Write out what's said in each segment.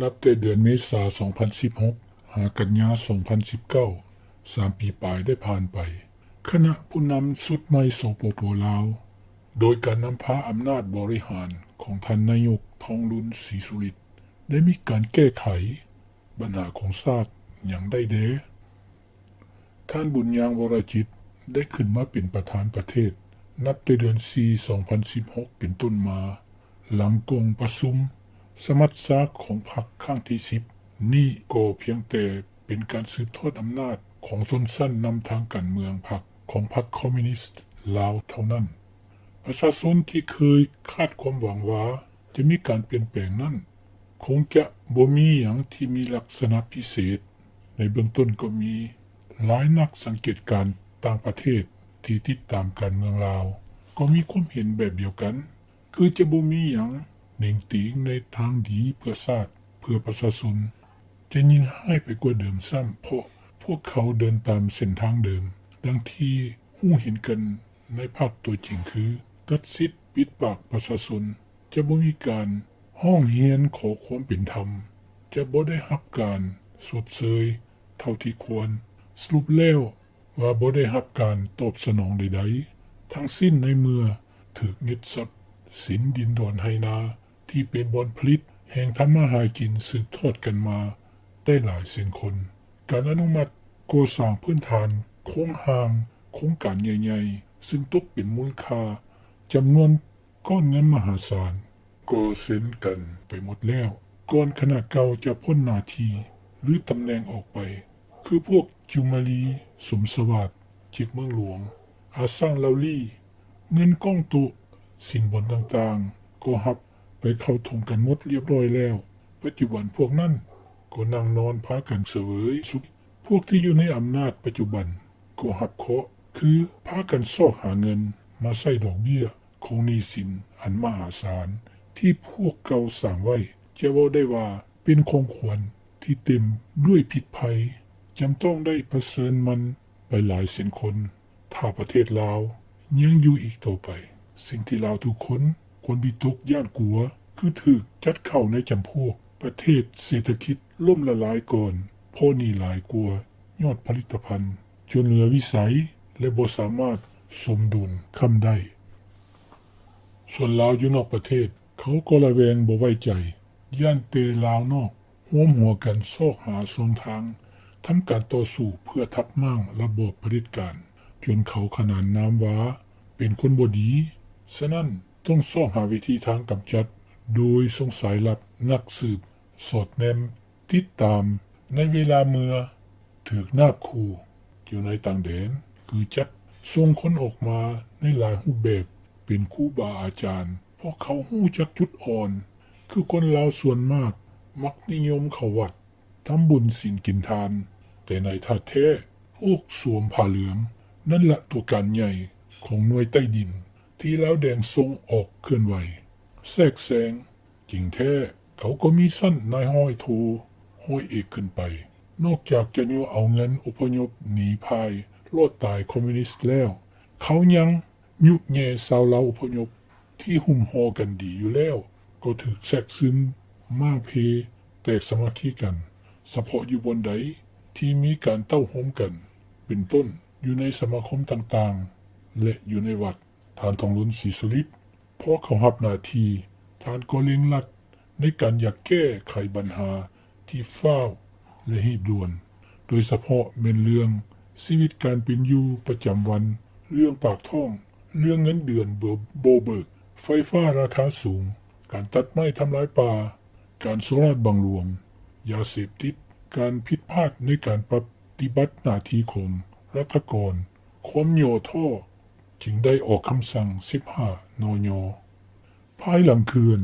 ນັບແຕ່ເດືອນເມສາ ສອງພັນສິບຫົກ ຫາ ກັນຍາ ສອງພັນສິບເກົ້າ, ສາມປີປາຍໄດ້ຜ່ານໄປ. ຄະນະຜູ້ນຳຊຸດໃໝ່ ສປປ ລາວ ໂດຍການນຳພາອຳນາດບໍລິຫານຂອງທ່ານນາຍົກ ທອງລຸນ ສີສຸລິດ ໄດ້ມີການແກ້ໄຂບັນຫາຂອງຊາດຫຍັງໄດ້ແດ່? ທ່ານ ບຸນຍາງ ວໍລະຈິດ ໄດ້ຂຶ້ນມາເປັນປະທານປະເທດ ນັບແຕ່ເດືອນສີ່ ສອງພັນສິບຫົກ ເປັນຕົ້ນມາ, ຫຼັງກອງປະຊຸມສະມັດຊາຂອງພັກຄັ້ງທີສິບ ນີ້ກໍພຽງແຕ່ເປັນການສືບທອດອຳນາດຂອງຊົນຊັ້ນນຳທາງການເມືອງພັກຂອງພັກຄອມມິວນິສຕລາວເທົ່ານັ້ນ. ປະຊາຊົນທີ່ເຄີຍຄາດຄວາມຫວັງວ່າຈະມີການປ່ຽນແປງນັ້ນ ຄົງຈະບໍ່ມີຫຍັງທີ່ມີລັກສະນະພິເສດ. ໃນເບື້ອງຕົ້ນກໍມີຫຼາຍນັກສັງເກດການຕ່າງປະເທດທີ່ຕິດຕາມການເມືອງລາວ ກໍມີຄວາມເຫັນແບບດຽວກັນ ຄືຈະບໍ່ມີຫຍັງເໜັງຕີງໃນທາງດີເພື່ອຊາດ, ເພື່ອປະຊາຊົນ, ຈະຍິ່ງຮ້າຍໄປກວ່າເດີມຊ້ຳ ເພາະພວກເຂົາເດີນຕາມເສັ້ນທາງເດີມ ດັ່ງທີ່ຮູ້ເຫັນກັນໃນພາບຕົວຈິງ ຄື ຕັດສິດປິດປາກປະຊາຊົນ, ຈະບໍ່ມີການຮ້ອງຮຽນຂໍຄວາມເປັນທຳ, ຈະບໍ່ໄດ້ຮັບການຊົດເຊີຍເທົ່າທີ່ຄວນ, ສະຫຼຸບແລ້ວ ວ່າບໍ່ໄດ້ຮັບການຕອບສະໜອງໃດໆທັງສິ້ນ ໃນເມື່ອຖືກຍຶດຊັບສິນດິນດອນໄຮ່ນາ ທີ່ເປັນບ່ອນຜະລິດແຫ່ງທຳມາຫາກິນສືບທອດກັນມາໄດ້ຫຼາຍເຊັ່ນຄົນ. ການອະນຸມັດກໍ່ສ້າງພື້ນຖານໂຄງຮ່າງໂຄງການໃຫຍ່ໆ ຊຶ່ງຕົກເປັນມູນຄ່າຈຳນວນ ກ້ອນເງິນມະຫາສານກໍເຊັນກັນໄປໝົດແລ້ວ ກ່ອນຄະນະເກົ່າຈະພົ້ນໜ້າທີ່ ຫຼື ຕຳແໜ່ງອອກໄປ ຄືພວກ ຈູມມາລີ ສົມສະຫວາດ ເຈັກເມືອງຫຼວງ ອາຊ່າງ ລາວລີ, ເງິນກ້ອງໂຕະ ສິນບົນຕ່າງໆ ກໍຮັບໄປເຂົ້າຖົງກັນໝົດລຽບຮ້ອຍແລ້ວ. ປັດຈຸບັນພວກນັ້ນກໍນັ່ງນອນພາກັນສະເຫວີຍສຸກ, ພວກທີ່ຢູ່ໃນອຳນາດປັດຈຸບັນກໍຮັບເຄາະ ຄືພາກັນຊອກຫາເງິນມາໃຊ້ດອກເບ້ຍ ຂອງໜີ້ສິນອັນມະຫາສານທີ່ພວກເກົ່າສ້າງໄວ້ ຈະເວົ້າໄດ້ວ່າເປັນຂອງຂວັນທີ່ເຕັມດ້ວຍພິດໄພ ຈຳຕ້ອງໄດ້ປະເຊີນມັນໄປຫຼາຍເຊັ່ນຄົນ. ຖ້າປະເທດລາວຍັງຢູ່ອີກຕໍ່ໄປ, ສິ່ງທີ່ລາວທຸກຄົນຄວນວິຕົກຢ້ານກົວ ຄືຖືກຈັດເຂົ້າໃນຈຳພວກປະເທດເສດຖະກິດລົ້ມລະລາຍກ່ອນ ເພາະໜີ້ຫຼາຍກວ່າຍອດຜະລິດຕະພັນ ຈົນເຫຼືອວິໄສ ແລະ ບໍ່ສາມາດສົມດຸນຄຳໄດ້. ສ່ວນລາວຢູ່ນອກປະເທດ ເຂົາກໍລະແວງບໍ່ໄວ້ໃຈ ຢ້ານແຕ່ລາວນອກຮວມຫົວກັນຊອກຫາຊ່ອງທາງ ທຳການຕໍ່ສູ້ເພື່ອທັບມ້າງລະບອບຜະເດັດການ ຈົນເຂົາຂະໜານນາມວ່າເປັນຄົນບໍ່ດີ. ສະນັ້ນ ຕ້ອງຊອກຫາວິທີທາງກຳຈັດ ໂດຍສົ່ງສາຍລັບນັກສືບສອດແນມ ຕິດຕາມໃນເວລາເມື່ອຖືກນາບຂູ່ຢູ່ໃນຕ່າງແດນ ຄືຈັກສົ່ງຄົນອອກມາໃນຫຼາຍຮູບແບບ ເປັນຄູບາອາຈານ ເພາະເຂົາຮູ້ຈັກຈຸດອ່ອນ ຄືຄົນລາວສ່ວນມາກມັກນິຍົມເຂົ້າວັດ ທຳບຸນສິນກິນທານ ແຕ່ໃນທ່າແທ້ ພວກສວມຜ້າເຫຼືອງນັ້ນລະຕົວການໃຫຍ່ຂອງໜ່ວຍໃຕ້ດິນ ທີ່ລາວແດງສົ່ງອອກເຄື່ອນໄຫວ ແຊກແຊງ. ຈິງແທ້ ເຂົາກໍມີຊັ້ນນາຍຮ້ອຍໂທ, ຮ້ອຍເອກຂຶ້ນໄປ. ນອກຈາກຈະຍົວະເອົາເງິນອົບພະຍົບໜີພາຍລອດຕາຍຄອມມິວນິສແລ້ວ, ເຂົາຍັງຍຸແຍ່ຊາວລາວອົບພະຍົບທີ່ຫຸ້ມຫໍ່ກັນດີຢູ່ແລ້ວ ກໍຖືກແຊກຊຶມມ້າງເພ ແຕກສາມັກຄີກັນ ສະເພາະຢູ່ບ່ອນໃດທີ່ມີການເຕົ້າໂຮມກັນ ເປັນຕົ້ນ ຢູ່ໃນສະມາຄົມຕ່າງໆ ແລະ ຢູ່ໃນວັດ. ທ່ານ ທອງລຸນ ສີສຸລິດ ພໍເຂົ້າຮັບໜ້າທີ່ ທ່ານກໍເລັ່ງລັດໃນການຢາກແກ້ໄຂບັນຫາທີ່ຟ້າວ ແລະ ຮີບດ່ວນ, ໂດຍສະເພາະແມ່ນເລື່ອງຊີວິດການເປັນຢູ່ປະຈຳວັນ, ເລື່ອງປາກທ້ອງ, ເລື່ອງເງິນເດືອນບໍ່ ບໍ່ເບີກ, ໄຟຟ້າລາຄາສູງ, ການຕັດໄມ້ທຳລາຍປ່າ, ການສໍ້ລາດບັງຫຼວງ, ຢາເສບຕິດ, ການຜິດພາດໃນການປະຕິບັດໜ້າທີ່ຂອງລັດຖະກອນ, ຄວາມຫຍໍ້ທໍ້ ຈຶ່ງໄດ້ອອກຄຳສັ່ງສິບຫ້າ ນຍ. ພາຍຫຼັງເຂື່ອນ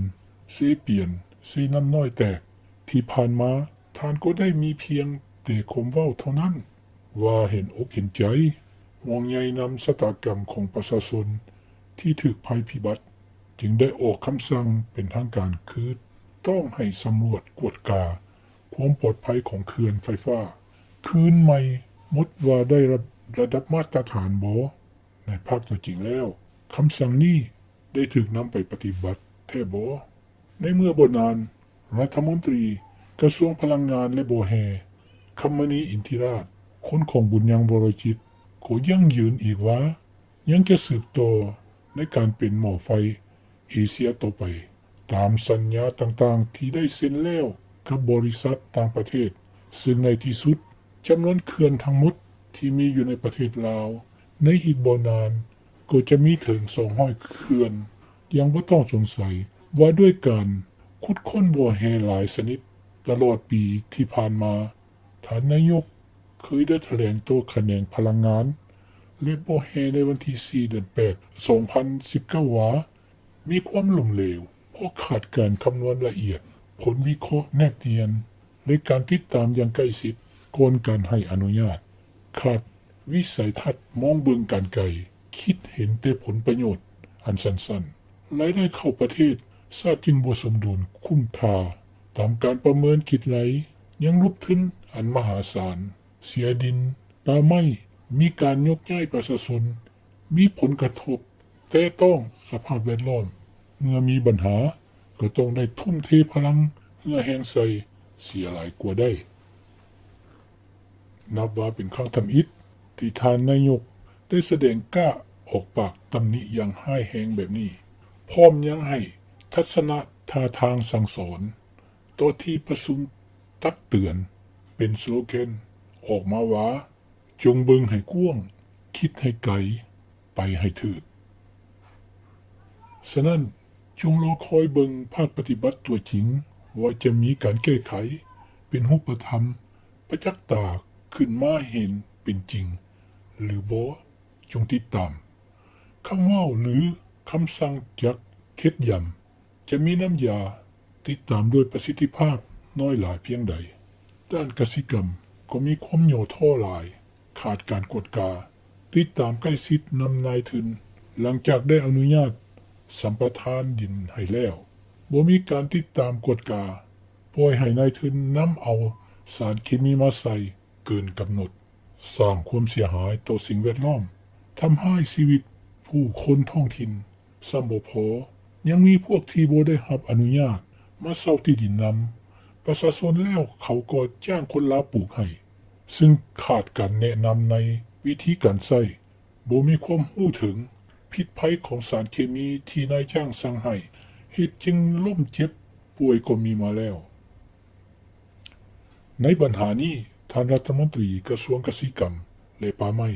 ເຊປຽນ ເຊນ້ຳນ້ອຍແຕກທີ່ຜ່ານມາ, ທ່ານກໍໄດ້ມີພຽງແຕ່ຄວາມເວົ້າເທົ່ານັ້ນ ວ່າເຫັນອົກເຫັນໃຈ, ຫ່ວງໃຍນຳຊະຕາກຳຂອງປະຊາຊົນທີ່ຖືກໄພພິບັດ, ຈຶ່ງໄດ້ອອກຄຳສັ່ງເປັນທາງການ ຄືຕ້ອງໃຫ້ສຳຫຼວດກວດກາຄວາມປອດໄພຂອງເຂື່ອນໄຟຟ້າຄືນໃໝ່ໝົດ ວ່າໄດ້ລະດັບມາດຕະຖານບໍ່. ໃນພາກຕົວຈິງແລ້ວ, ຄຳສັ່ງນີ້ໄດ້ຖືກນຳໄປປະຕິບັດແທ້ບໍ່? ໃນເມື່ອບໍ່ນານ, ລັດຖະມົນຕີ ກະຊວງພະລັງງານ ແລະ ບໍ່ແຮ່ ຄຳມະນີ ອິນທິລາດ, ຄົນຂອງບຸນຍັງ ວໍລະຈິດ ກໍຢັ້ງຢືນອີກວ່າ ຍັງຈະສືບຕໍ່ໃນການເປັນໝໍ້ໄຟເອເຊຍຕໍ່ໄປ ຕາມສັນຍາຕ່າງໆທີ່ໄດ້ເຊັນແລ້ວກັບບໍລິສັດຕ່າງປະເທດ, ເຊິ່ງໃນທີ່ສຸດ ຈຳນວນເຂື່ອນທັງໝົດທີ່ມີຢູ່ໃນປະເທດລາວ ໃນອີກບໍ່ນານກໍຈະມີເຖິງສອງຮ້ອຍເຂື່ອນ. ຢ່າງບໍ່ຕ້ອງສົງໄສວ່າດ້ວຍການຂຸດຄົ້ນບໍ່ແຮ່ຫຼາຍຊະນິດຕະຫຼອດປີທີ່ຜ່ານມາ, ທ່ານນາຍົກເຄີຍໄດ້ຖະແຫຼງຕໍ່ຂະແໜງພະລັງງານ ແລະ ບໍ່ແຮ່ໃນວັນທີສີ່ ເດືອນແປດ ສອງພັນສິບເກົ້າ ວ່າ ມີຄວາມລົ້ມເຫຼວ ເພາະຂາດການຄຳນວນລະອຽດ, ຜົນວິເຄາະແນບນຽນ ແລະ ການຕິດຕາມຢ່າງໃກ້ຊິດກ່ອນການໃຫ້ອະນຸຍາດ, ຂາດວິໄສທັດມອງເບິ່ງການໄກ, ຄິດເຫັນແຕ່ຜົນປະໂຫຍດອັນສັ້ນໆ, ລາຍໄດ້ເຂົ້າປະເທດຊາດຈຶ່ງບໍ່ສົມດຸນຄຸ້ມຄ່າ. ຕາມການປະເມີນຄິດໄລ່ ຍັງລົບທຶນອັນມະຫາສານ, ເສຍດິນ, ປ່າໄມ້, ມີການຍົກຍ້າຍປະຊາຊົນ, ມີຜົນກະທົບແຕະຕ້ອງສະພາບແວດລ້ອມ, ເມື່ອມີບັນຫາກໍຕ້ອງໄດ້ທຸ່ມເທພະລັງເຫື່ອແຮງໃສ່ ເສຍຫຼາຍກວ່າໄດ້. ນັບວ່າເປັນຄັ້ງທຳອິດທີ່ທ່ານນາຍົກໄດ້ສະແດງກ້າອອກປາກຕຳໜິຢ່າງຮ້າຍແຮງແບບນີ້, ພ້ອມຍັງໃຫ້ທັດສະນະທ່າທາງສັ່ງສອນຕໍ່ທີ່ປະຊຸມຕັກເຕືອນ, ເປັນສະໂລແກນອອກມາວ່າ ຈົ່ງເບິ່ງໃຫ້ກວ້າງ, ຄິດໃຫ້ໄກ, ໄປໃຫ້ຖືກ. ສະນັ້ນ, ຈົ່ງລໍຄອຍເບິ່ງພາກປະຕິບັດຕົວຈິງ ວ່າຈະມີການແກ້ໄຂເປັນຮູບປະທຳ, ປະຈັກຕາຂຶ້ນມາເຫັນເປັນຈິງຫຼືບໍ່, ຈົ່ງຕິດຕາມ. ຄຳເວົ້າ ຫຼື ຄຳສັ່ງຈະເຄັດຢຳ ຈະມີນ້ຳຢາຕິດຕາມດ້ວຍປະສິດທິພາບນ້ອຍຫຼາຍພຽງໃດ. ດ້ານກະສິກຳກໍມີຄວາມຫຍໍ້ທໍ້ຫຼາຍ, ຂາດການກວດກາ, ຕິດຕາມໃກ້ຊິດນຳນາຍທຶນ. ຫຼັງຈາກໄດ້ອະນຸຍາດສຳປະທານດິນໃຫ້ແລ້ວ, ບໍ່ມີການຕິດຕາມກວດກາ, ປ່ອຍໃຫ້ນາຍທຶນນຳເອົາສານເຄມີມາໃສ່ເກີນກຳນົດ, ສ້າງຄວາມເສຍຫາຍຕໍ່ສິ່ງແວດລ້ອມ, ທຳຮ້າຍຊີວິດຜູ້ຄົນທ້ອງຖິ່ນ. ຊ້ຳບໍ່ພໍ, ຍັງມີພວກທີ່ບໍ່ໄດ້ຮັບອະນຸຍາດມາເຊົ່າທີ່ດິນນຳປະຊາຊົນແລ້ວ ເຂົາກໍຈ້າງຄົນລາວປູກໃຫ້, ຊຶ່ງຂາດການແນະນຳໃນວິທີການໃຊ້, ບໍ່ມີຄວາມຮູ້ເຖິງພິດໄພຂອງສານເຄມີທີ່ນາຍຈ້າງສັ່ງໃຫ້, ເຮັດຈຶ່ງລົ້ມເຈັບປ່ວຍກໍມີມາແລ້ວ. ໃນບັນຫານີ້, ທ່ານລັດຖະມົນຕີກະຊວງກະສິກຳ ແລະ ປ່າໄມ້,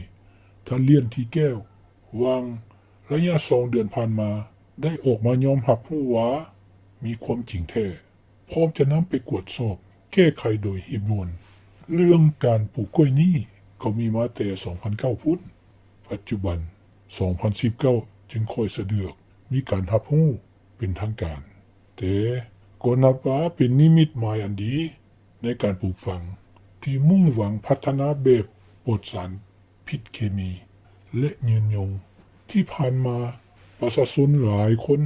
ທ່ານ ລ້ຽນ ທີແກ້ວ ຫວ່າງໄລຍະສອງເດືອນຜ່ານມາ ໄດ້ອອກມາຍອມຮັບຮູ້ວ່າມີຄວາມຈິງແທ້, ພ້ອມຈະນຳໄປກວດສອບແກ້ໄຂໂດຍຮີບດ່ວນ. ເລື່ອງການປູກກ້ວຍນີ້ກໍມີມາແຕ່ສອງພັນເກົ້າພຸ້ນ, ປັດຈຸບັນ ສອງພັນສິບເກົ້າ ຈຶ່ງຄ່ອຍສະດວກມີການຮັບຮູ້ເປັນທາງການ. ແຕ່ກໍນັບວ່າເປັນນິມິດໝາຍອັນດີໃນການປູກຝັງທີ່ມຸ່ງຫວັງພັດທະນາແບບປອດສານພິດເຄມີ ແລະ ຍືນຍົງ. ທີ່ຜ່ານມາ, ປະຊາຊົນຫຼາຍຄົນ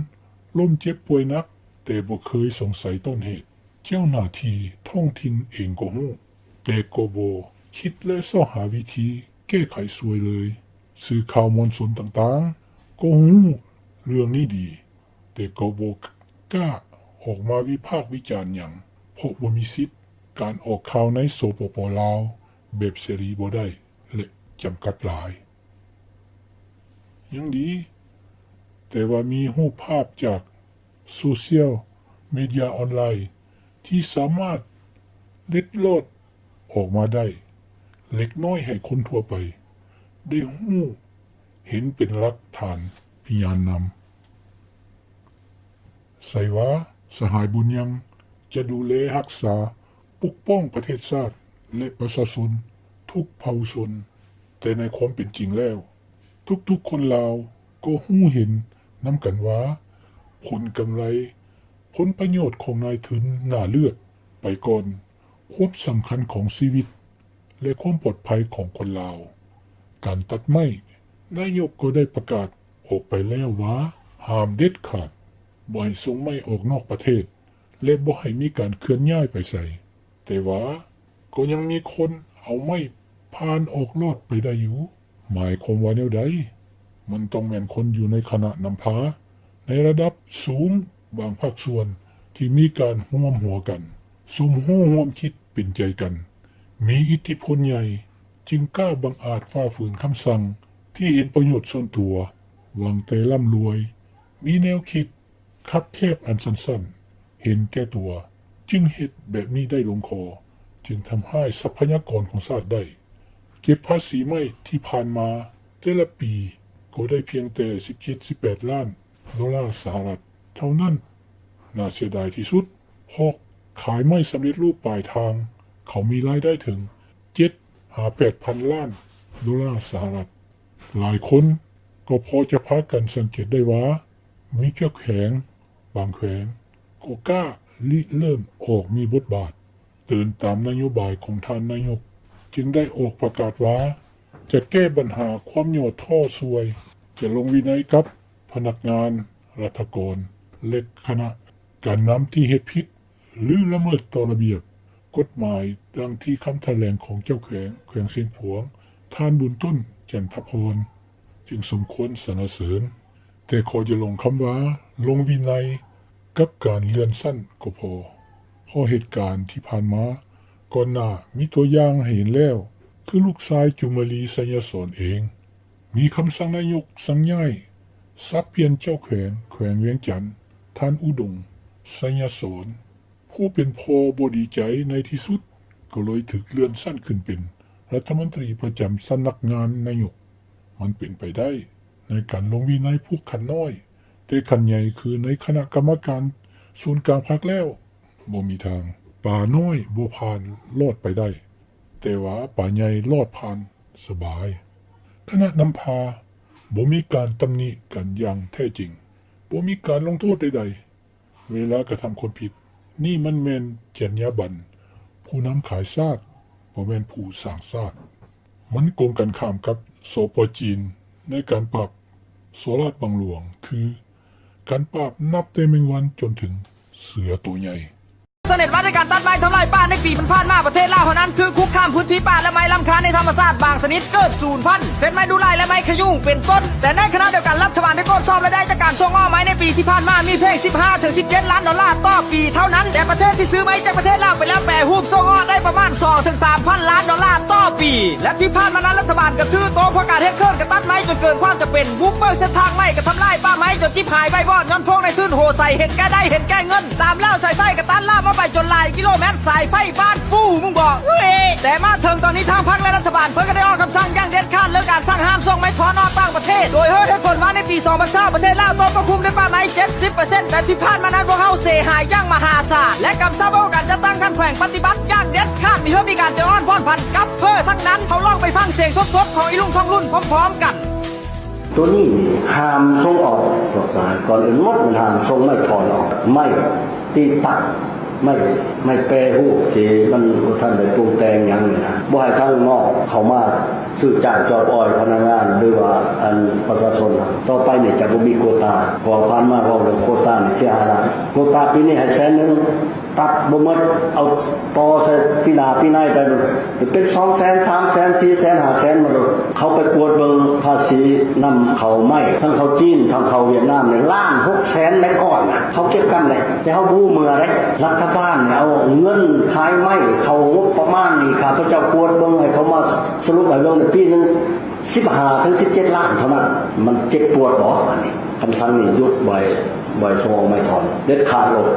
ລົ້ມເຈັບປ່ວຍໜັກ, ແຕ່ບໍ່ເຄີຍສົງໄສຕົ້ນເຫດ. ເຈົ້າໜ້າທີ່ທ້ອງຖິ່ນເອງກໍຮູ້, ແຕ່ກໍບໍ່ຄິດ ແລະ ຊອກຫາວິທີແກ້ໄຂຊ່ວຍເລີຍ. ສື່ຂ່າວມວນຊົນຕ່າງໆກໍຮູ້ເລື່ອງນີ້ດີ, ແຕ່ກໍບໍ່ກ້າອອກມາວິພາກວິຈານຫຍັງ, ເພາະບໍ່ມີສິດການອອກຂ່າວໃນ ສປປ ລາວ ແບບເສລີບໍ່ໄດ້ ແລະ ຈຳກັດຫຼາຍ. ຍັງດີແຕ່ວ່າມີຮູບພາບຈາກໂຊຊຽວເມເດຍອອນລາຍ ທີ່ສາມາດເລັດລອດອອກມາໄດ້ເລັກນ້ອຍໃຫ້ຄົນທົ່ວໄປໄດ້ຮູ້ເຫັນເປັນຫຼັກຖານພະຍານນຳ. ໃສ່ວ່າສະຫາຍບຸນຍັງຈະດູແລຮັກສາປົກປ້ອງປະເທດຊາດ ແລະ ປະຊາຊົນທຸກເຜົ່າຊົນ, ແຕ່ໃນຄວາມເປັນຈິງແລ້ວ ທຸກໆຄົນລາວກໍຮູ້ເຫັນນຳກັນວ່າ ຜົນກຳໄລ, ຜົນປະໂຫຍດຂອງນາຍທຶນໜ້າເລືອກໄປກ່ອນຄວາມສຳຄັນຂອງຊີວິດ ແລະ ຄວາມປອດໄພຂອງຄົນລາວ. ການຕັດໄມ້, ນາຍົກກໍໄດ້ປະກາດອອກໄປແລ້ວວ່າ ຫ້າມເດັດຂາດ, ບໍ່ໃຫ້ສົ່ງໄມ້ອອກນອກປະເທດ ແລະ ບໍ່ໃຫ້ມີການເຄື່ອນຍ້າຍໄປໃສ. ແຕ່ວ່າກໍຍັງມີຄົນເອົາໄມ້ຜ່ານອອກລອດໄປໄດ້ຢູ່. ໝາຍຄວາມວ່າແນວໃດ? ມັນຕ້ອງແມ່ນຄົນຢູ່ໃນຄະນະນຳພາ ໃນລະດັບສູງບາງພາກສ່ວນທີ່ມີການຮ່ວມຫົວກັນ ສົມຮູ້ຮ່ວມຄິດເປັນໃຈກັນ ມີອິດທິພົນໃຫຍ່ ຈຶ່ງກ້າບັງອາດຝ່າຝືນຄຳສັ່ງທີ່ເຫັນປະໂຫຍດສ່ວນຕົວ, ຫວັງແຕ່ລ່ຳລວຍ, ມີແນວຄິດຄັບແຄບອັນສັ້ນໆ, ເຫັນແກ່ຕົວ, ຈຶ່ງເຮັດແບບນີ້ໄດ້ລົງຄໍ, ຈຶ່ງທຳຮ້າຍຊັບພະຍາກອນຂອງຊາດໄດ້. ເກັບພາສີໄມ້ທີ່ຜ່ານມາແຕ່ລະປີກໍໄດ້ພຽງແຕ່ສິບເຈັດ ສິບແປດລ້ານ ໂດລາສະຫະລັດເທົ່ານັ້ນ. ໜ້າເສຍດາຍທີ່ສຸດ ເພາະຂາຍໄມ້ສຳເລັດຮູບປາຍທາງ ເຂົາມີລາຍໄດ້ເຖິງເຈັດຫາແປດພັນລ້ານໂດລາສະຫະລັດ. ຫຼາຍຄົນກໍພໍຈະພາກັນສັງເກດໄດ້ວ່າ ມີເຈົ້າແຂວງບາງແຂວງກໍກ້າລິເລີ່ມອອກມີບົດບາດ ເດີນຕາມນະໂຍບາຍຂອງທ່ານນາຍົກ ຈຶ່ງໄດ້ອອກປະກາດວ່າ ຈະແກ້ບັນຫາຄວາມຫຍໍ້ທໍ້ຊ່ວຍ, ຈະລົງວິໄນກັບພະນັກງານ, ລັດຖະກອນ ແລະ ຄະນະການນຳທີ່ເຮັດຜິດ ຫຼື ລະເມີດຕໍ່ລະບຽບກົດໝາຍ ດັ່ງທີ່ຄຳຖະແຫຼງຂອງເຈົ້າແຂວງແຂວງຊຽງຂວາງ ທ່ານ ບຸນຕົ້ນ ຈັນທະພອນ ຈຶ່ງສົມຄວນສັນລະເສີນ. ແຕ່ຂໍຢ່າຫຼົງຄຳວ່າລົງວິໄນກັບການເລື່ອນຊັ້ນກໍພໍ, ເພາະເຫດການທີ່ຜ່ານມາກ່ອນໜ້າມີຕົວຢ່າງໃຫ້ເຫັນແລ້ວ, ຄືລູກຊາຍຈູມມະລີ ໄຊຍະສອນເອງ ມີຄຳສັ່ງນາຍົກສັ່ງຍ້າຍ, ສັບປ່ຽນເຈົ້າແຂວງແຂວງວຽງຈັນ ທ່ານ ອຸດົງ ໄຊຍະສອນ ຜູ້ເປັນພໍ່ບໍ່ດີໃຈໃນທີ່ສຸດ ກໍເລີຍຖືກເລື່ອນຊັ້ນຂຶ້ນເປັນລັດຖະມົນຕີປະຈຳສຳນັກງານນາຍົກ. ມັນເປັນໄປໄດ້ໃນການລົງວິໄນຜູກພັນນ້ອຍ, ແຕ່ຂັ້ນໃຫຍ່ຄືໃນຄະນະກຳມະການສູນກາງພັກແລ້ວ ບໍ່ມີທາງ. ປານ້ອຍບໍ່ຜ່ານລອດໄປໄດ້, ແຕ່ວ່າປາໃຫຍ່ລອດຜ່ານສະບາຍ. ຄະນະນຳພາບໍ່ມີການຕຳໜິກັນຢ່າງແທ້ຈິງ, ບໍ່ມີການລົງໂທດໃດໆ ເວລາກະທຳຄວາມຜິດ. ນີ້ມັນແມ່ນຈັນຍາບັນຜູ້ນຳຂາຍຊາດ, ບໍ່ແມ່ນຜູ້ສ້າງຊາດ. ມັນກົງກັນຂ້າມກັບ ສປ ຈີນ ໃນການປາບສໍ້ລາດບັງຫຼວງ, ຄື ການປາບນັບແຕ່ແມງວັນຈົນເຖິງເສືອໂຕໃຫຍ່. ສະເໜັດວ່າໃນການຕັດໄມ້ທຳລາຍປ່າໃນປີຜ່ານໆມາ, ປະເທດລາວເຮົານັ້ນຖືກຄຸກຄາມພື້ນທີ່ປ່າ ແລະ ໄມ້ລ້ຳຄ່າໃນທຳມະຊາດບາງຊະນິດເກືອບສູນພັນ, ເຊັ່ນ ໄມ້ດູ່ໄລ ແລະ ໄມ້ຂະຍຸງ ເປັນຕົ້ນ. ແຕ່ໃນຂະນະດຽວກັນ ລັດຖະບານໄດ້ກວດສອບລາຍໄດ້ຈາກການສົ່ງອອກໄມ້ໃນປີທີ່ຜ່ານມາ ມີພຽງສິບຫ້າເຖິງສິບເຈັດລ້ານໂດລາຕໍ່ປີເທົ່ານັ້ນ, ແຕ່ປະເທດທີ່ຊື້ໄມ້ຈາກປະເທດລາວໄປແລ້ວ ແປຮູບສົ່ງອອກໄດ້ປະມານສອງເຖິງສາມພັນລ້ານໂດລາຕໍ່ປີ. ແລະ ທີ່ຜ່ານມານັ້ນ ລັດຖະບານກະຖືໂຕໂພການເຮັດເຂື່ອນ ກະຕັດໄມ້ຈົນເກີນຄວາມຈຳເປັນ, ບຸກເບີກເສັ້ນທາງໄມ້ ກະທຳລາຍປ່າໄມ້ຈົນຈິບຫາຍໄວວອດ ຍ້ອນພວກນາຍທຶນໂຫໃສເຫັນແກ່ໄດ້ເຫັນແກ່ເງິນ. ຕາມລາວສາຍໄຟກະຕັດລາມອອກໄປຈົນຫຼາຍກິໂລແມັດ, ສາຍໄຟບ້ານປູ່ ມຶງບອກ ເອີຍ ແຕ່ມາເຖິງຕອນນີ້ ທາງພັກ ແລະ ລັດຖະບານເພິ່ນກະໄດ້ອອກຄຳສັ່ງຢ່າງເດັດຂາດເລື່ອງການສັ່ງຫ້າມສົ່ງໄມ້ຖອນອອກຕ່າງປະເທດ ໂດຍໃຫ້ເຫດຜົນວ່າໃນປີສອງພັນຊາວ ປະເທດລາວໂຕຄວບຄຸມດ້ວຍປ່າໄມ້ເຈັດສິບເປີເຊັນ ແຕ່ທີ່ຜ່ານມານັ້ນພວກເຮົາເສຍຫາຍຢ່າງມະຫາສານ ແລະ ກຳຊັບໃຫ້ອົງການຈັດຕັ້ງຂັ້ນແຂວງປະຕິບັດຢ່າງເດັດຂາດ ມີເພື່ອມີການຈະອ່ອນຜ່ອນຜັນກັບເພີ້ທັງນັ້ນ. ເຮົາລອງໄປຟັງສຽງສົດໆຂອງອີລຸງທອງລຸນພ້ອມໆກັນ. ໂຕນີ້ນີ້ຫ້າມສົ່ງອອກພວກສາຍ ກ່ອນອື່ນໝົດມັນຫ້າມສົ່ງໄມ້ຖອນອອກ ໄມ້ ທີ່ຕັດໄມ້ ໄມ້ແປຮູບທີ່ມັນບໍ່ທັນໄດ້ປຸງແຕ່ງຫຍັງນີ້ນະ ບໍ່ໃຫ້ທາງນອກເຂົ້າມາຊື້ຈ້າງຈອບອອຍພະນັກງານ ຫຼືວ່າອັນປະຊາຊົນ. ຕໍ່ໄປນີ້ຈະບໍ່ມີໂຄຕາ ເພາະວ່າຜ່ານມາເວົ້າເລື່ອງໂຄຕານີ້ເສຍຫາຍຫຼາຍ. ໂຄຕາປີນີ້ໃຫ້ແສນໜຶ່ງ ຕັດບໍ່ໝົດ ເອົາຕໍ່ໃສ່ປີໜ້າປີໃນໄປ ເປັນສອງແສນ ສາມແສນ ສີ່ແສນ ຫ້າແສນ ມາໂລດ. ເຂົາໄປກວດເບິ່ງພາສີນຳເຂົ້າໄມ້ ທັງເຂົ້າຈີນ ທັງເຂົ້າຫວຽດນາມນີ້ ລ້ານຫົກແສນແມັດກ້ອນນະ ເຂົາເກັບກຳໄດ້ ແຕ່ເຮົາບໍ່ຮູ້ເມືອເດ້. ລັດຖະບານນີ້ເອົາເງິນຂາຍໄມ້ເຂົ້າງົບປະມານນີ້ ຂ້າພະເຈົ້າກວດເບິ່ງ ໃຫ້ເຂົາມາສະຫຼຸບໃຫ້ເບິ່ງ ປີໜຶ່ງສິບຫ້າເຖິງສິບເຈັດລ້ານເທົ່ານັ້ນ. ມັນເຈັບປວດບໍ່? ອັນນີ້ຄຳສັ່ງນີ້ຢຸດ ບໍ່ໃຫ້ ບໍ່ໃຫ້ສົ່ງອອກໄມ້ທ່ອນເດັດຂາດໂລດ.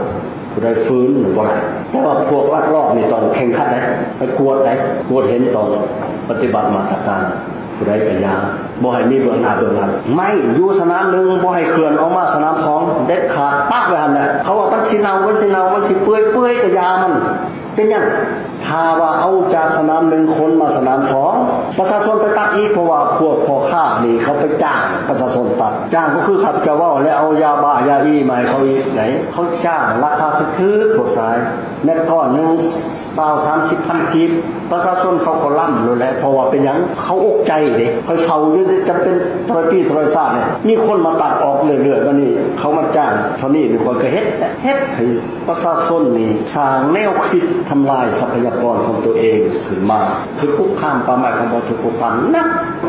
ຜູ້ໃດຝືນບໍ່ໄດ້. ແຕ່ວ່າພວກລັກລອບນີ້ຕ້ອງເຄັ່ງຄັດໄດ໋ ໄປກວດໄດ໋ ກວດເຫັນ ຕ້ອງປະຕິບັດມາດຕະການ. ຜູ້ໃດກະຢ່າ ບໍ່ໃຫ້ມີເບື້ອງໜ້າເບື້ອງຫຼັງ. ໄມ້ຢູ່ສະໜາມໜຶ່ງ ບໍ່ໃຫ້ເຄື່ອນອອກມາສະໜາມສອງເດັດຂາດ ປະໄວ້ຫັ້ນແຫຼະ. ເຂົາວ່າມັນຊິເນົ່າ ມັນຊິເນົ່າ ມັນຊິເປື່ອຍ ເປື່ອຍກະຢ່າມັນ. ເປັນຫຍັງ? ຖ້າວ່າເອົາຈາກສະໜາມໜຶ່ງ ຂົນມາສະໜາມສອງ ປະຊາຊົນໄປຕັດອີກ ເພາະວ່າພວກພໍ່ຄ້ານີ້ເຂົາໄປຈ້າງປະຊາຊົນຕັດ. ຈ້າງກໍຄືຂ້າພະເຈົ້າເວົ້າແຫຼະ ເອົາຢາບ້າຢາອີມາໃຫ້ເຂົາອີກໃດ໋. ເຂົາຈ້າງລາຄາຖືກໆ ພວກສາຍ ແມັດກ້ອນໜຶ່ງ ຊາວສາມສິບພັນກີບ. ປະຊາຊົນເຂົາກໍລ້ຳໂລດແຫຼະ ເພາະວ່າເປັນຫຍັງ? ເຂົາອົກໃຈເດ້. ຂ້ອຍເຝົ້າຢູ່ເດ້ ຈຳເປັນເທົ່າໃດປີເທົ່າໃດຊາດນີ້ ມີຄົນມາຕັດອອກເລື້ອຍໆ ບາດນີ້ເຂົາມາຈ້າງເທົ່ານີ້ ຂ້ອຍກໍເຮັດແຫຼະ ເຮັດໃຫ້ ປະຊາຊົນນີ້ສ້າງແນວຄິດທຳລາຍຊັບພະຍາກອນຂອງຕົວເອງຂຶ້ນມາ ຖືກຄຸກຄາມ ປ່າໄມ້ຂອງເຮົາຖືກຄຸກຄາມໜັກ.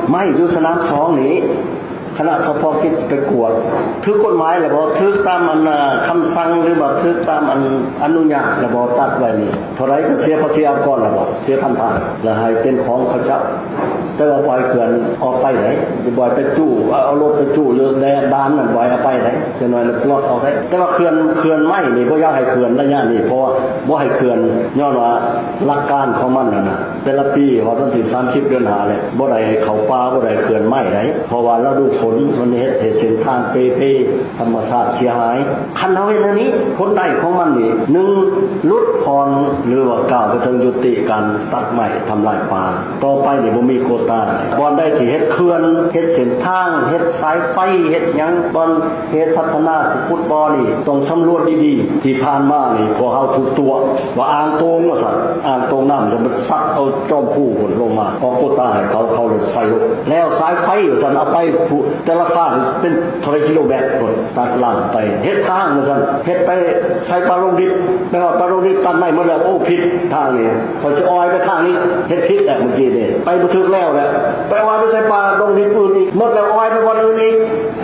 ໄມ້ຢູ່ສະໜາມສອງນີ້ ຄະນະສະເພາະກິດໄປກວດ ຖືກກົດໝາຍແລ້ວບໍ່? ຖືກຕາມອັນ ຄຳສັ່ງ ຫຼືວ່າຖືກຕາມອັນອະນຸຍາດແລ້ວບໍ່? ຕັດໄວ້ນີ້ ເທົ່າໃດກໍເສຍພາສີອາກອນແລ້ວບໍ່? ເສຍພັນທາງ ແລ້ວໃຫ້ເປັນຂອງເຂົາເຈົ້າ. ແຕ່ວ່າບໍ່ໃຫ້ເຂື່ອນອອກໄປໃດ໋ ບໍ່ໃຫ້ໄປຈູ້ ເອົາລົດໄປຈູ້ຢູ່ແດນດ່ານນັ້ນ ບໍ່ໃຫ້ເອົາໄປໃດ໋ ຈັກໜ້ອຍລະປະລັດອອກໃດ໋. ແຕ່ວ່າເຂື່ອນ ເຂື່ອນໄມ້ນີ້ ບໍ່ຢາກໃຫ້ເຂື່ອນໄລຍະນີ້ ເພາະວ່າບໍ່ໃຫ້ເຂື່ອນ ຍ້ອນວ່າຫຼັກການຂອງມັນຫັ້ນນະ ແຕ່ລະປີຮອດວັນທີສາມສິບເດືອນຫ້າແລ້ວ ບໍ່ໄດ້ເຂົ້າປ່າ ບໍ່ໄດ້ເຂື່ອນໄມ້ໃດ໋ ເພາະວ່າລະດູຝົນມັນເຮັດໃຫ້ເສັ້ນທາງເປ່ເພ ທຳມະຊາດເສຍຫາຍ. ຄັນເຮົາເຮັດແນວນີ້ ຜົນໄດ້ຂອງມັນນີ້ ໜຶ່ງ ຫຼຸດຜ່ອນ ຫຼືວ່າກ້າວໄປເຖິງຍຸຕິການຕັດໄມ້ທຳລາຍປ່າ. ຕໍ່ໄປນີ້ບໍ່ມີໂກຕາ. ບ່ອນໃດທີ່ເຮັດເຂື່ອນ, ເຮັດເສັ້ນທາງ, ເຮັດສາຍໄຟ, ເຮັດຫຍັງ, ບ່ອນເຂດພັດທະນາ ຊິຂຸດບໍ່ນີ້ ຕ້ອງສຳຫຼວດດີໆ. ທີ່ຜ່ານມານີ້ ພວກເຮົາຖືກຕົວະວ່າອ່າງໂຕງວ່າຊັ້ນ, ອ່າງໂຕງນ້ຳຈະໄປຊັກເອົາຈອມພູພຸ້ນລົງມາ. ອອກໂກຕາໃຫ້ເຂົາ, ເຂົາລົດໄຟລົງ. ແລ້ວສາຍໄຟວ່າຊັ້ນ ເອົາໄປຜູ້ ແຕ່ລະຟາກເປັນເທົ່າໃດກິໂລແມັດພຸ້ນ ຕັດລ້າງໄປ. ເຮັດທາງວ່າຊັ້ນ ເຮັດໄປໃສ່ປາລົງດິບ ແມ່ນວ່າປາລົງດິບຕັດໄມ້ໝົດແລ້ວ ໂອ້ ຜິດທາງນີ້ ຂ້ອຍຊິອອຍໄປທາງນີ້ ເຮັດຜິດແລ້ວເມື່ອກີ້ນີ້ ໄປບໍ່ຖືກແລ້ວແຫຼະ ໄປອອຍໄປໃສ່ປາລົງດິບອື່ນອີກ ໝົດແລ້ວອອຍໄປບ່ອນອື່ນອີກ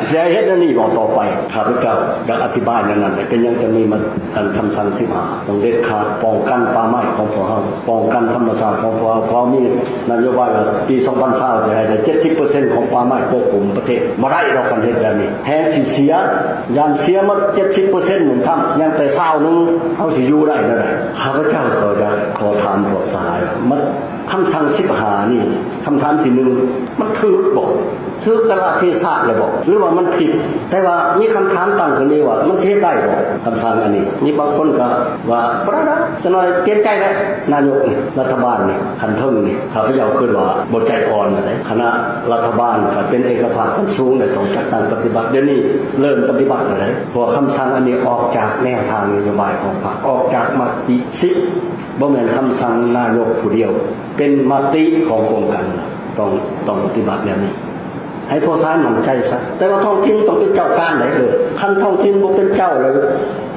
ຊິໃຫ້ເຮັດແນວນີ້ບໍ່ຕໍ່ໄປ? ຂ້າພະເຈົ້າຢາກອະທິບາຍແນວນັ້ນແຫຼະ ເປັນຫຍັງຈັ່ງມີມາ ອັນຄຳສັ່ງສິບຫ້າ ຕ້ອງເດັດຂາດ ປ້ອງກັນປ່າໄມ້ຂອງພວກເຮົາ ປ້ອງກັນທຳມະຊາດຂອງພວກເຮົາ. ເພາະມີນະໂຍບາຍວ່າປີສອງພັນຊາວ ຈະໃຫ້ໄດ້ເຈັດສິບເປີເຊັນຂອງປ່າໄມ້ປົກຄຸມປະເທດ. ບໍ່ໄດ້ດອກ ຄັນເຮັດແບບນີ້ ແຮງຊິເສຍ ຢ້ານເສຍໝົດເຈັດສິບເປີເຊັນນັ້ນຊ້ຳ ຍັງແຕ່ຊາວໜຶ່ງ ເຮົາຊິຢູ່ໄດ້ແນວໃດ? ຂ້າພະເຈົ້າກໍຢາກຂໍຖາມພວກສະຫາຍວ່າ ມັນ ຄຳສັ່ງສິບຫ້ານີ້ ຄຳຖາມທີໜຶ່ງ ມັນຖືກບໍ່? ຖືກກາລະເທສະແລ້ວບໍ່ ຫຼືວ່າມັນຜິດ? ແຕ່ວ່າມີຄຳຖາມຕັ້ງຂຶ້ນອີກວ່າ ມັນຊິເຮັດໄດ້ບໍ່ ຄຳສັ່ງອັນນີ້? ມີບາງຄົນກໍວ່າ ບໍ່ໄດ້ດອກ ຈັກໜ້ອຍປ່ຽນໃຈແລ້ວ. ນາຍົກນີ້ ລັດຖະບານນີ້ ຂັ້ນເທິງນີ້ ຂ້າພະເຈົ້າຄິດວ່າບໍ່ໃຈອ່ອນປານໃດ. ຄະນະລັດຖະບານ ຄັນເປັນເອກະພາບຂັ້ນສູງ ແລ້ວຕ້ອງຈັດຕັ້ງປະຕິບັດ. ດຽວນີ້ເລີ່ມປະຕິບັດແລ້ວເດ້ ເພາະຄຳສັ່ງອັນນີ້ອອກຈາກແນວທາງນະໂຍບາຍຂອງພັກ ອອກຈາກມະຕິສິບ ບໍ່ແມ່ນຄຳສັ່ງນາຍົກຜູ້ດຽວ ເປັນມະຕິຂອງກົມການເມືອງ ຕ້ອງ ຕ້ອງປະຕິບັດແນວນີ້ ໃຫ້ພວກຊາຍໝັ້ນໃຈຊະ. ແຕ່ວ່າທ້ອງຖິ່ນຕ້ອງເປັນເຈົ້າການໄດ໋ ເອີ ຄັນທ້ອງຖິ່ນບໍ່ເປັນເຈົ້າແລ້ວ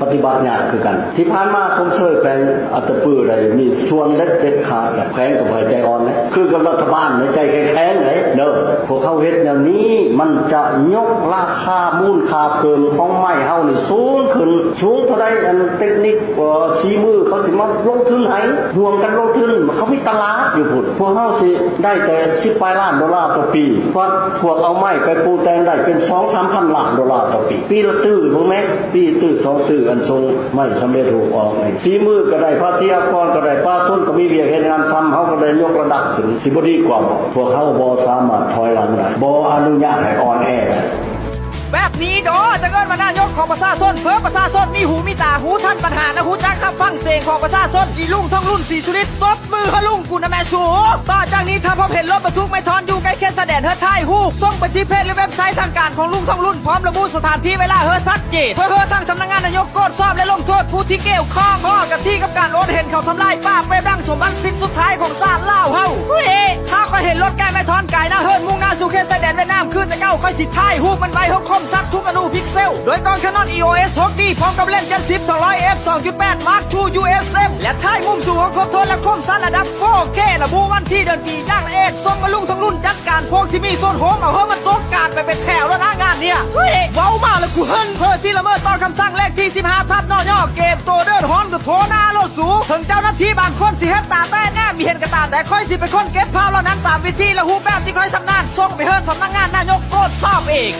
ປະຕິບັດຍາກຄືກັນ. ທີ່ຜ່ານມາຊົມເຊີຍແຂວງອັດຕະປືໄດ້ມີສ່ວນເດັດ ເດັດຂາດ ແລະ ແຂວງກໍບໍ່ໃຫ້ໃຈອ່ອນເດ້ ຄືກັບລັດຖະບານໃນໃຈແຂງໆເດ້ເດີ. ພວກເຮົາເຮັດແນວນີ້ ມັນຈະຍົກລາຄາມູນຄ່າເພີ່ມຂອງໄມ້ເຮົານີ້ສູງຂຶ້ນ ສູງເທົ່າໃດ ອັນເຕັກນິກ ເອີ ສີມືເຂົາຊິມາລົງທຶນໃຫ້ ຮ່ວມກັນລົງທຶນ ເຂົາມີຕະຫຼາດຢູ່ພຸ້ນ. ພວກເຮົາຊິໄດ້ແຕ່ສິບປາຍລ້ານໂດລາຕໍ່ປີ ພວກ ພວກເອົາໄມ້ໄປປຸງແຕ່ງໄດ້ເປັນສອງສາມພັນລ້ານໂດລາຕໍ່ປີ ປີລະຕື້ເບິ່ງແມະ ປີຕື້ສອງຕື້ ອັນສົ່ງໄມ້ສຳເລັດຮູບອອກນີ້ ສີມືກໍໄດ້ ພາສີອາກອນກໍໄດ້ ປະຊາຊົນກໍມີວຽກເຮັດງານທຳ ເຮົາກໍໄດ້ຍົກລະດັບຂຶ້ນ ຊິບໍ່ດີກວ່າບໍ່? ພວກເຮົາບໍ່ສາມາດຖອຍຫຼັງໄດ້ ບໍ່ອະນຸຍາດໃຫ້ອ່ອນແອໄດ້. ແບບນີ້ເດາະ ຈະເອີ້ນວ່ານາຍົກຂອງປະຊາຊົນ ເພາະປະຊາຊົນມີຫູມີຕາ ຮູ້ທັນບັນຫາ ແລະ ຮູ້ຈັກຮັບຟັງສຽງຂອງປະຊາຊົນ. ອີລຸງທອງລຸນ ສີສຸລິດ ຕົບມືໃຫ້ລຸງກູນະແມ່ສູ. ຕໍ່ຈາກນີ້ ຖ້າພົບເຫັນລົດບັນທຸກໄມ້ທ່ອນຢູ່ໃກ້ເຂດຊາຍແດນ ໃຫ້ຖ່າຍຮູບສົ່ງໄປທີ່ເພຈ ຫຼື ເວັບໄຊທາງການຂອງລຸງທອງລຸນ ພ້ອມລະບຸສະຖານທີ່ເວລາໃຫ້ຊັດເຈນ ເພື່ອໃຫ້ທາງສຳນັກງານນາຍົກກວດສອບ ແລະ ລົງໂທດຜູ້ທີ່ກ່ຽວຂ້ອງ. ພໍກັນທີ່ກັບການອົດເຫັນເຂົາທຳລາຍປ່າ ເປັນດັ່ງສົມບັດຊິນສຸດທ້າຍຂອງຊາດລາວເຮົາ. ເອີ ຖ້າຂ້ອຍເຫັນລົດກາຍໄມ້ທ່ອນກາຍໜ້າເຮືອນ ມຸ່ງໜ້າສູ່ເຂດຊາຍແດນຫວຽດນາມ ຄືແຕ່ເກົ່າ ຂ້ອຍຊິຖ່າຍຮູບມັນໄວ້ໃຫ້ຄົມຊັດທຸກອະນຸພິກເຊວ ໂດຍກ້ອງ Canon EOS ຫົກ D ພ້ອມກັບເລນ ເຈັດສິບ ສອງຮ້ອຍ F ສອງຈຸດແປດ Mark two USM ແລະ ຖ່າຍມຸມສູງໃຫ້ຄົບຖ້ວນ ແລະ ຄົມຊັດລະດັບ four K ລະບຸວັນທີເດືອນປີຢ່າງລະອຽດ ສົ່ງມາລຸງທອງລຸນຈັດການ. ພວກທີ່ມີສ່ວນຮ່ວມ ເອົາໃຫ້ມັນຕົກການໄປເປັນແຖວໂລດນະງານເນີ້ຍ. ເຮີ້ຍ ເວົ້າມາແລ້ວກູເຮີ້ນ. ເພື່ອທີ່ລະເມີດຕໍ່ຄຳສັ່ງເລກທີສິບຫ້າ ທັບ ນຍ ເກມໂຕເດີນຮອນ ກໍໂທໜ້າໂລດສູ. ເຖິງເຈົ້າໜ້າທີ່ບາງຄົນຊິເຮັດຕາແຕະແນມບໍ່ເຫັນກໍຕາມ ແຕ່ຂ້ອຍຊິເປັນຄົນເກັບພາບເຫຼົ່ານັ້ນຕາມວິທີ ແລະ ຮູບແບບທີ່ຂ້ອຍຊຳນານ ສົ່ງໄປເຮືອນສຳນັກງານນາຍົກກວດສອບເອງ.